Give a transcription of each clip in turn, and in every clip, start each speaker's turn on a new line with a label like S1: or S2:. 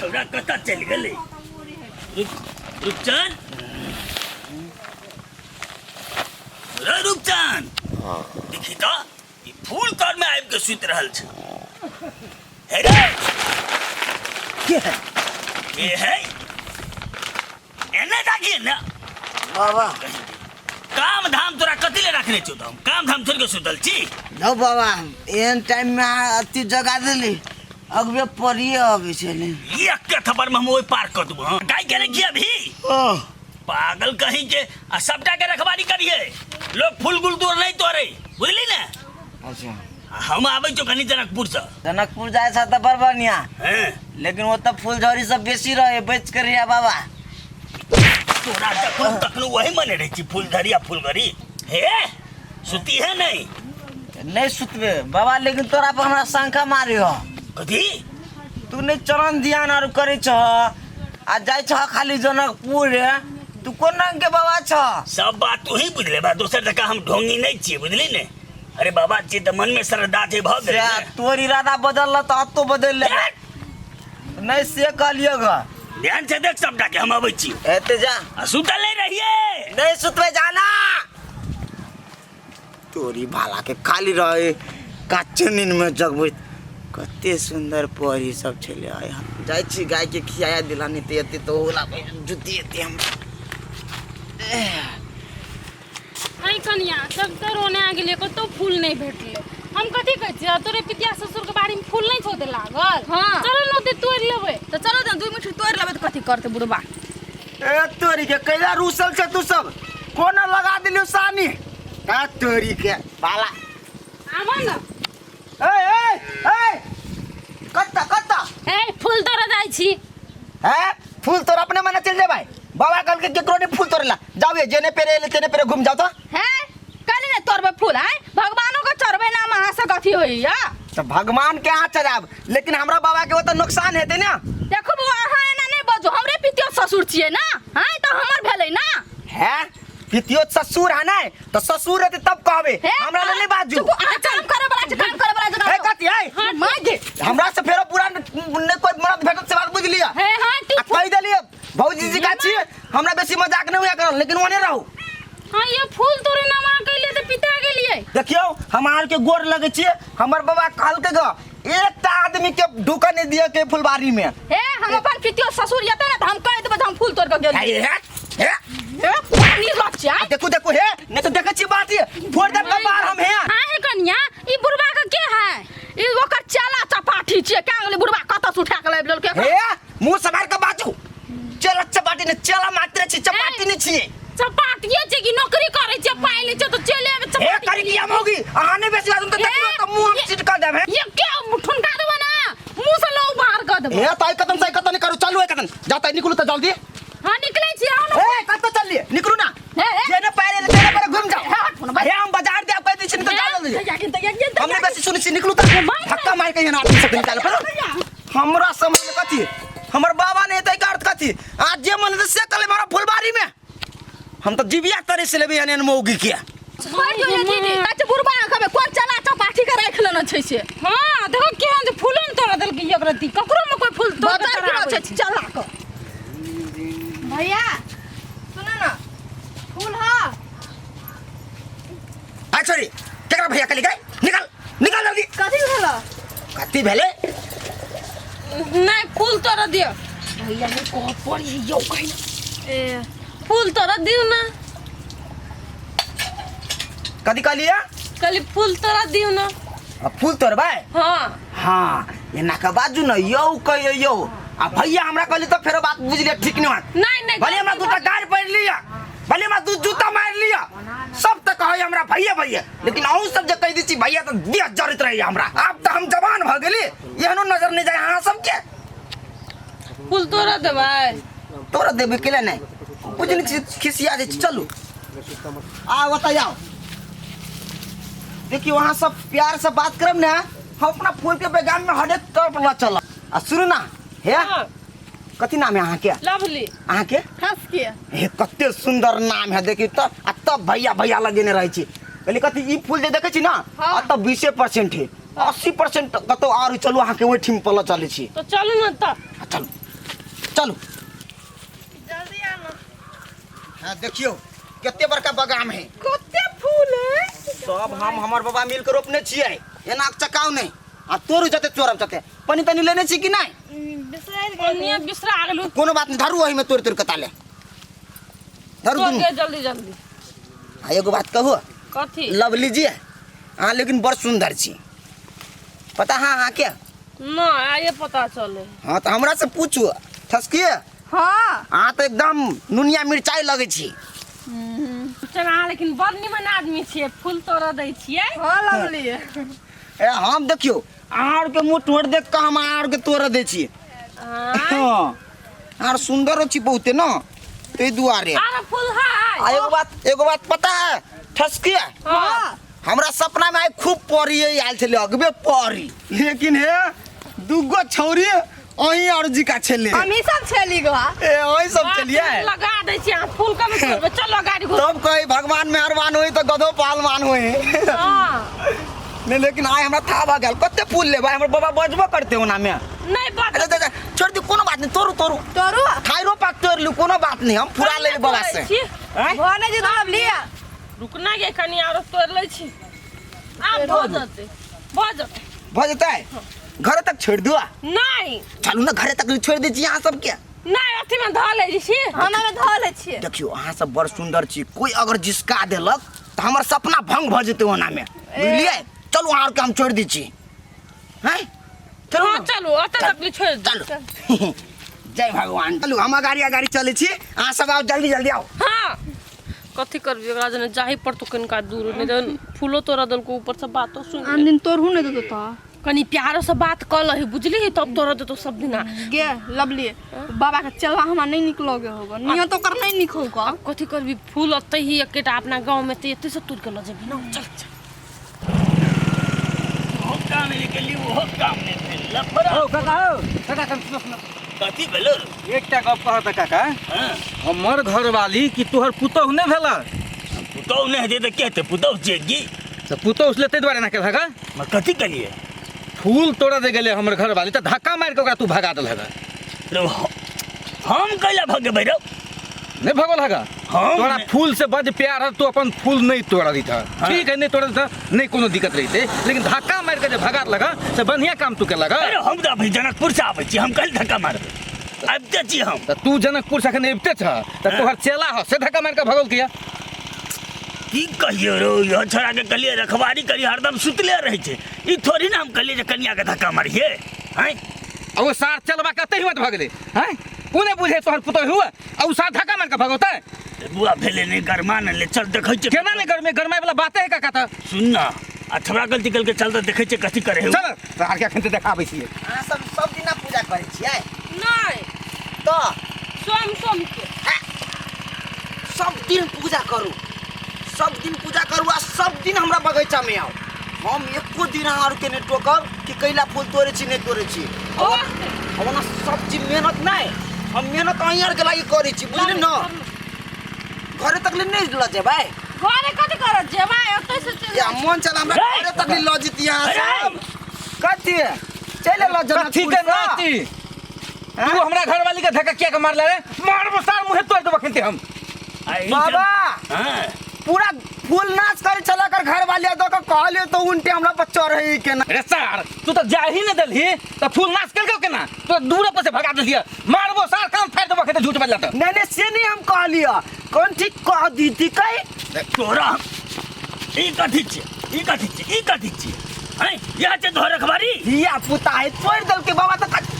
S1: छौड़ा कतऽ चलि गेलै? रूपचन, रे रूपचन, देखी तऽ ई फूल तर में आबि के सुति रहल छै। हे रे,
S2: के है?
S1: के है? एने ताकिए ने।
S2: बाबा,
S1: काम धाम तोरा कथी ले रखने छौ? तऽ हम काम धाम छोड़ि के सुतल छी?
S2: नो बाबा, एहन टाइम में अहाँ अति जगा देली, अगबे परिये अबै छलै।
S1: ई अक्के थप्पड़ में हम ओहि पार कऽ देबो। हँ, गाय के रखिए अभी।
S2: ओह।
S1: पागल कहीं के, आ सबटा के रखवारी करिए। लोग फूल गुल तोड़ नहीं तोड़े, बुझली ने?
S2: अच्छा।
S1: आ हम आबै छौ कनी जनकपुर से।
S2: जनकपुर जाए छ तऽ बड़ बढ़िया।
S1: हैं?
S2: लेकिन ओतऽ फूलझड़ी सब बेसी रहे, बच के रहिया बाबा।
S1: तोरा जखन तखन वही मने रहै छी, फूलझड़ी आ फूलगढ़ी। हे, सुती है नहीं?
S2: नहीं सुतबे बाबा, लेकिन तोरा पर हमरा शंका मारी हो।
S1: कथी?
S2: तू नहीं चरण ध्यान आर करे छह आ जाय छह खाली जनकपुर, तू कोन रंग के बाबा छह?
S1: सब बात तू ही बुझले बा, दोसर जगह हम ढोंगी नहीं छियै, बुझली ने? अरे बाबा छी तऽ मन में श्रद्धा छै, भऽ गेलै
S2: से
S1: ने।
S2: तोर इरादा बदलल तऽ अतो बदलि ले। नहीं से कहलियो ग।
S1: ध्यान से देख सबटा के, हम अबै छी।
S2: एते जा।
S1: आ सुतल नहीं रहिए।
S2: नहीं सुतबे, जाना तोरी भाला के, खाली रहे काचे नींद में जगबैत। कते सुंदर परी सब छलै। आइ हम जाइ छी गाय के खियाया दिला, नहीं तऽ एते तऽ होला जुत्ती एते हम।
S3: ऐ कनिया, सब तऽ रोने आ गेलियै, कतौ फूल नहि भेटलै। हम कथी कहै छियै, तोरे पितिया ससुर के बाड़ी में फूल नहि छौ ओते लागल?
S4: हाँ।
S3: चलो ने, ओते तोड़ि लेबै।
S4: तऽ चलो ने, दू मुट्ठी तोड़ि लेबै तऽ कथी करतै बुढ़बा?
S2: ए तोरी के, कैला रूसल छै तू सब? कोना लगा दिलियो सानी ए तोरी के बाला।
S3: आबऽ ने।
S2: ए ए ए, कत्ता कत्ता?
S3: ए, फूल तोड़ऽ जाइ छी।
S2: है फूल तोड़ अपने मने चल जेबै? बाबा कहल के केकरो नहीं फूल तोड़ला, जाओ जेने पेरे एले तेने पेरे घूम जाओ तो।
S4: है कल ने तोड़बै फूल? है भगवानो के चढ़बै ना, अहाँ से कथी होइया?
S2: तो भगवान के हाथ चढ़ाब, लेकिन हमरा बाबा के ओतऽ नुकसान हेतै ने।
S4: देखो बौआ, अहाँ एना नहि बजू, हमरे पितियो ससुर छियै ना। हैं तऽ हमर भेलै ना।
S2: है पितियो ससुर है ने, तो ससुर रहते तब कहबे।
S4: हे,
S2: हमरा ले नहीं बाजू।
S4: चुप, अहाँ काम करे वाला छै, काम करे वाला जगह।
S2: हे कथी है?
S4: हाँ, माय गे।
S2: हमरा से फेरो पूरा नहीं कोई मरद भेटत से बात बुझ लिया।
S3: हे हाँ
S2: आ कहि देलिए भौजी जी का छी, हमरा बेसी मजाक नहीं हुआ करल, लेकिन ओने रहू।
S3: हाँ, ये फूल तोड़े ना वहाँ गइले तऽ पिता गेलियै।
S2: देखियौ, हम आर के गोर लगे छियै, हमर बाबा कहलकै ग एकटा आदमी के ढुकऽ नहीं दिअ के फुलबारी में।
S4: हे, हम अपन पितियो ससुर येतै ने तऽ हम कहि देबै जे हम फूल तोड़ के गेलियै।
S2: हे हे
S4: हे, बड़ा निर्लज्ज छै।
S2: आ देखू देखू, हे नहीं तो देखै छी बात ये फोड़ देब कपार हम। हे
S3: हाँ हे कनिया, ई बुढ़बा के के है?
S4: ई ओकर चेला चपाटी छियै। क्या गेलै बुढ़बा कतऽ से उठा के लाबि लेलकै एकरा?
S2: हे, मुंह संभाल के बाजू, चेला चपाटी ने, चेला मात्र छी, चपाटी ने छी।
S3: चपाटिए छै कि नौकरी करै छै, पाइ लै छै तऽ चले आबै
S2: हे
S3: चपाटी।
S2: करी की हम होगी, अहाँ नहीं बेसी बाजू तो देखियो तो मुंह हम चिटका देब। हे
S3: ये के ठुनका देबो ना, मुंह से लौ बाहर कऽ देबो।
S2: हे ताई कतन साई कतन करू, चलू एक कतन जाता निकलू तो जल्दी।
S3: हाँ, निकलै छी, आओ ना।
S2: ए कत चलिए, निकलू ना।
S4: हे, हे।
S2: जेने पैरे ले तेने पैरे घूम जाओ।
S4: हे, हट फोन,
S2: हे हम बाजार दे कह दै छी, निकल जा जल्दी।
S4: तैया के तैया के।
S2: हमने बेसी सुनी छी, निकलू तो धक्का मार के यहाँ आदमी सब निकाल पर। हमरा समझ में कथी, हमर बाबा ने एतै के अर्थ कथी? आज जे मन हेतै से कले मारा फुलबारी में, हम तो जीविया करे से लेबै एहन मौगी के।
S4: छोड़ि दियौ ये दीदी, अच्छा बुढ़बा आँखमे कोन चला चपाटी के राखि लेने छै से?
S3: हाँ, देखो केहन जे फूलो ने तोड़ देलकै एक रत्ती, ककरो में कोई फूल तोड़ के
S4: बदर
S3: चढ़ाबै
S4: छै
S3: छै।
S4: चला के। भैया सुनो ना, फूल हा।
S2: आ छोरी, केकरा भैया कली गए? निकल निकल जल्दी।
S4: कथी भेल?
S2: कथी भेले?
S3: नहीं, फूल तोड़ दियो।
S4: भैया ने कह पड़ी यौ कहि।
S3: ए, फूल तोड़ दियो ना।
S2: कथी कहलिए?
S3: कहली फूल तोड़ दियो ना।
S2: आ, फूल तोड़बै?
S3: हाँ।
S2: हाँ, एना के बाजू न यौ, कहियो यौ आ भैया हमरा कहली तो फेरो बात बुझ लिया, ठीक नहीं बात।
S3: नहीं नहीं।
S2: भले हमरा दूटा गाड़ पड़ लिया, भले हमरा दू जूता मार लिया, सब तो कहे हमरा भैया भैया, लेकिन अहूँ सब जे कह दै छी भैया तो देह जरैत रहैया हमरा। आब तो हम जवान भऽ गेली, एहनो नजर नहीं जाए अहाँ सबके।
S3: फूल तोड़ देबै?
S2: तोरा देबै केला नहीं, बुझ नहीं खिसिया जाइ छी। चलू आ ओतऽ आओ, देखियो अहाँ सब प्यार से बात करब ने, हम अपना फूल के बगान में हरेक तरफ ल चलब। आ सुनू ना हे।
S3: हाँ।
S2: कथी नाम है अहाँके?
S3: लवली।
S2: अहाँके?
S4: हंस के।
S2: हे कते सुंदर नाम है, देखी तऽ आ तब भैया भैया लगेने रहै छी। कहली कथी ई फूल जे देखै छी ना,
S3: हाँ।
S2: आ तब 20% है, 80% कतौ आर। चलू अहाँके ओहिठाम पल चलै छी।
S3: तो चलू ना तऽ।
S2: आ, चलू। चलू।
S4: जल्दी आना।
S2: हाँ देखियो कते बड़का बगान है,
S4: कते फूल है।
S2: सब हम हमर बाबा मिल के रोपने छियै, एना चकाउ नहि आ तोरू जते चोरब तते। पानी तनी लेने छी कि नहि?
S4: बिसरि
S3: पनिया बिसरा गेलू।
S2: कोनो बात नहि, धरू ओहिमे तोड़ि तोड़ि के ताले धरू
S3: तोड़
S2: दुनू।
S3: दे जल्दी जल्दी।
S2: आ एगो बात कहू?
S3: कथी?
S2: लवली जी अहाँ लेकिन बड़ सुंदर छी, पता है अहाँ के?
S3: ना आइए पता चले।
S2: हाँ तो हमरा से पूछू ठसकिए।
S4: हाँ
S2: अहाँ तो एकदम नुनिया मिरचाई लगै छी।
S3: चल अहाँ लेकिन बड़ निमन आदमी छियै, फूल तोड़ दै छियै।
S4: हाँ लवली।
S2: ए हम देखियो अहाँ आरके मुँह ठोर देख कऽ हम अहाँ आरके तोड़ दै छी। हाँ आर सुंदरो छी बहुते न, ताहि दुआरे।
S3: आर फूल है।
S2: आ एगो बात पता है ठसकिए?
S3: हाँ।
S2: हमरा सपना में आइ खूब परी आयल छलै, अगबे परी, लेकिन हे दूगो छौरी अहीं और जी का छलै।
S4: हम ही सब छली गो।
S2: ए अहीं सब छलियै।
S3: लगा दै छी अहाँ फूल कम तोड़बै, चलो गाड़ी घोड़ा।
S2: तब कही भगवान मेहरबान होई तो गधो पहलवान होई।
S3: हाँ।
S2: नहीं लेकिन आइ हमरा था भऽ गेल, कते फूल लेबै, हमर बाबा बजबो करते ओना में।
S3: नहीं बात।
S2: अच्छा अच्छा छोड़ दी, कोनो बात नहीं, तोड़ू तोड़ू
S4: तोरू
S2: थाइरो पाक तोड़ लू, कोनो बात नहीं, हम फुरा लेबै बाबा से। आँय?
S4: भने जी तो लिया।
S3: रुकना गे कनी आरो तोड़ लै छी। आब भऽ जेतै, भऽ जेतै।
S2: भऽ जेतै? घरे तक छोड़ दू?
S3: नहीं।
S2: चलू ना घरे तक छोड़ दै छी अहाँ सबके।
S3: नहीं अथी में धऽ लै छी।
S4: हम में धऽ लै छी।
S2: देखियो अहाँ सब बड़ सुंदर छी, कोई अगर जिसका देलक तऽ हमर सपना भंग भऽ जेतै ओना में, बुझलियै? चलू अहाँ आरके हम छोड़ दै छी। हैं? चलू
S3: हाँ
S2: ना।
S3: चलू ओतऽ तक छोड़ दू।
S2: चलू जय भगवान। चलू हम अगाड़ी अगाड़ी चलै छी, अहाँ सब आओ जल्दी जल्दी आओ।
S3: हाँ कथी करबी ओकरा जने जाही पड़तो कनिका दूर, नहीं तऽ फूलो तोड़ा देलको ऊपर से बातो सुन।
S4: आन दिन तोड़हु नहीं देतो तो
S3: कनी प्यारो से बात कऽ लही बुझली, तब तोड़ा देतो सब दिना।
S4: गे लवली बाबा के चलवा हमरा नहीं निक लगे होगा, नियत ओकर नहीं निक होगा।
S3: कथी करबी फूल अतै ही एकेटा अपना गाँव में तऽ एते से तोड़ के लऽ जेबी ना। चल चल।
S1: ओहो काम नहि केली, ओहो काम नहि भेल, लफड़ा।
S5: हो काका, हो काका, कनि सुनो सुनो।
S1: कथी भेलो?
S5: एकटा गप कहत तऽ काका,
S1: हाँ।
S5: हमर घरवाली कि तोहर पुतोहु नहि भेल?
S1: पुतोहु नहि हेतै तऽ के हेतै? पुतोहु छियै की?
S5: तऽ पुतोहु छलै ताहि दुआरे एना केलहक?
S1: म कथी केलियै?
S5: फूल तोड़ऽ जे गेलै हमर घरवाली तऽ धक्का मारि कऽ ओकरा तू भगा देलहक।
S1: रौ, हम कैला भगेबै रौ?
S5: नहि भगल हक?
S1: हम
S5: तोरा फूल से बड प्यार है, तू अपन फूल नहीं तोड़ा दी था।
S1: हाँ।
S5: ठीक है, नहीं तोड़ा दी था, नहीं कोनो दिक्कत रही थे, लेकिन धक्का मार के जे भगा लगा से बढ़िया काम तू केलक।
S1: अरे हम तऽ अभी जनकपुर से आबै छी, हम कल धक्का मारबै? आबिते छी हम।
S5: तऽ तू जनकपुर से अखन अबिते छ तऽ तोहर चेला ह से धक्का मार के भगल किया?
S1: की कहियो रो, इहो छोड़ा के कहलिए रखवारी करी, हरदम सुतले रहै छै। ई थोड़ी ना हम कहलिए जे कनिया के धक्का मारिए। हैं?
S5: आ ओ सार चलबा कते हिम्मत भऽ गेलै? हैं, ओ नहि बुझे तोहर पुतोहु हुआ आ ओ सार धक्का मार के भगौतै?
S1: बुआ भेलै नहि गरमा ने ले, चल देखै छियै।
S5: केना नहि गरमे? गरमाय वाला बाते है काका तऽ।
S1: सुन ना, आ छौड़ा गलती केलकै, चल तऽ देखै छियै कथी करे है।
S5: चल सार के अखन तऽ देखाबै छियै।
S2: अहाँ सब सब दिना पूजा करै छियै?
S3: नहीं।
S2: तऽ
S3: सोम सोम के।
S2: सब दिन पूजा करू, सब दिन पूजा करू आ सब दिन हमरा बगीचा में आउ। हम एको दिन अहाँ आरके नहि टोकब कि कैला फूल तोड़ै छी नहि तोड़ै छी। हम ओना सब चीज मेहनत नहि, हम मेहनत अहीं आरके लागि करै छी, बुझली न? घरे तक ले नहि लऽ जेबै?
S3: घरे कथी करत जेबै, ओतै से चलि
S2: या मन चल हमरा घरे तक ले लऽ जेती अहाँ सब। कथी चलि एलऽ
S5: कथी के
S2: जनकपुर सँ?
S5: नाती तू हमरा घरवाली के धक्का किया के मारले रे? मारबो सार मुँहे तोड़ देबो खनते हम।
S2: बाबा
S1: हाँ।
S2: पूरा फूल नाच करे छला कर घर वाले दऽ के कहलियै तऽ उनटे हमरा पर चढ़ै केना।
S5: रे सार तू तऽ जाही ने देलही तऽ फूल नाच केलकौ केना? तू दूर पर से भगा देलही, मारबो सार काम फाड़ि देबो खेते झूठ बजला तऽ।
S2: नहीं नहीं से नहीं हम कहलियै, कोन ठीक कह दीती कै।
S1: तोरा ई कथी छियै, ई कथी छियै, ई कथी छियै? हैं, इएह छै तोहर रखबारी?
S2: धिया पुता है तोड़ि देलकै बाबा तऽ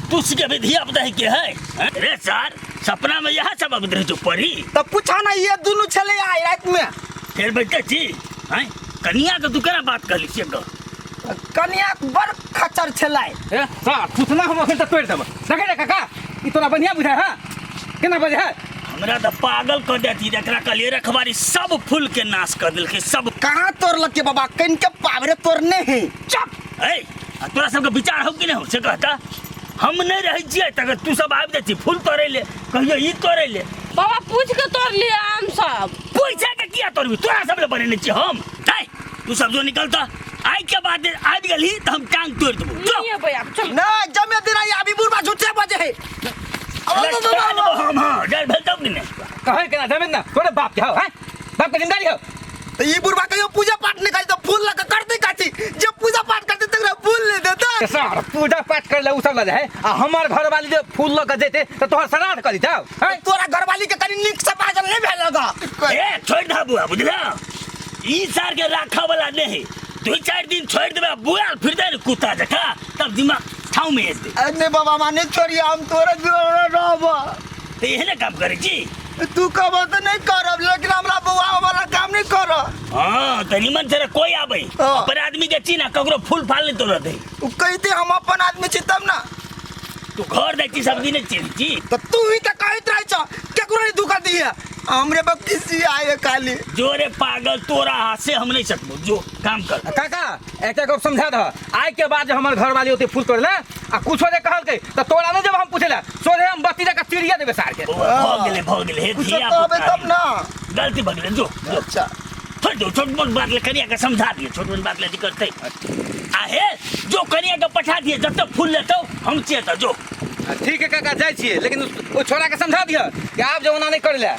S1: तू के भी धिया पुता है के है? हैं? रे सार सपना में यह सब अबैत रहै छौ परी।
S2: तऽ पूछा ना ये दुनू छलै आइ राति में।
S1: फेर बैठते छी? हैं, कनिया के तू केना बात कहली से कह।
S2: कनिया बड़ खच्चर छलै।
S5: ए सार पूछना हम अखन तऽ तोड़ि देब। देखै रे काका, ई तोरा बढ़िया बुझाय है? केना बजे है?
S1: हमरा तऽ पागल कऽ देती, एकरा कहलियै रखबारी सब फूल के नाश कऽ देलकै सब।
S2: कहाँ तोड़लक के बाबा? कनि के पावरे तोड़ने है।
S1: चुप। ए आ तोरा सबके विचार हौ कि नहि हौ से कहता? हम नहि रहै छियै तकर तू सब आबि जाइ छी फूल तोड़ै ले, कहियो ई तोड़ै ले।
S3: बाबा पूछ के तोड़ लिया हम सब।
S1: पूछे के किया तोड़बी? तोरा सब ले बनेने छियै हम। नहीं तू सब जो निकलता आइ के बाद आबि गेलही तऽ हम टांग तोड़ि देबौ। जो।
S3: नहीं अबै आब, चल।
S2: नहीं जमे दिन आई अभी बुढ़बा झूठे बजे है।
S5: कहे केना जमीन ना तोरे बाप के हौ हैं बाप के जिम्मेदारी हौ
S2: तो ई बुढ़वा कहियो पूजा पाठ नहीं करी तो फूल लगा करते काची जे पूजा पाठ करते तकरा फूल ले देता
S5: के सार पूजा पाठ कर ले उ सब लगे है आ हमर घर वाली जे फूल लग के जेते त तोहर श्राद्ध करी जाओ हैं
S2: तोरा घरवाली के कनी नीक से बाजल नहीं भेल लगा
S1: ए छोड़ दा बुआ बुझला ई सार के राखा वाला नहीं दू चार दिन छोड़ देबे बुआ फिर दे ने कुत्ता जका तब दिमाग ठाव में दे
S2: अरे बाबा माने छोड़िए हम तोरा जोड़ा रहब
S1: तो एहने काम करे छी
S2: तू कहब तो नहीं करब लेकिन हमरा बउआ वाला काम नहीं करब
S1: हाँ तो निमन से कोई आबे
S2: हाँ।
S1: अपन आदमी के छी ना ककरो फूल फाल नहीं तोड़ दे
S2: उ कहते हम अपन आदमी छी तब ना
S1: तू घर दै छी सब्जी नहीं छी छी
S2: तो तू ही तो कहत रहे छ केकरो नहीं धोखा दिए हमरे बक्की सी आए खाली
S1: जो रे पागल तोरा हाथ से हम नहीं सकबो जो काम कर
S5: काका एकटा गप समझा दह आइ के बाद जे हमर घर वाली ओते फूल तोड़ले आ कुछो जे कहलकै त तोरा नहि जब हम पूछे सोझे हम बत्ती जकाँ चिड़िया देबै सार के
S1: बौआ, भऽ गेलै भऽ गेलै हे
S2: कुछो
S1: धिया
S2: कहबे
S1: पुता
S2: तब ना
S1: गलती भऽ गेलै जो जो
S2: अच्छा
S1: छोड़ दो छोट मोट बात ले कनिया के समझा दिए छोट मोट बात ले दिक्कत है आ हे जो कनिया के पठा दिए जब तक फूल लेतो हम छिए तो जो
S5: ठीक है काका जाइ छियै लेकिन ओ छोरा के समझा दिह कि आब जे ओना नहि करै लए।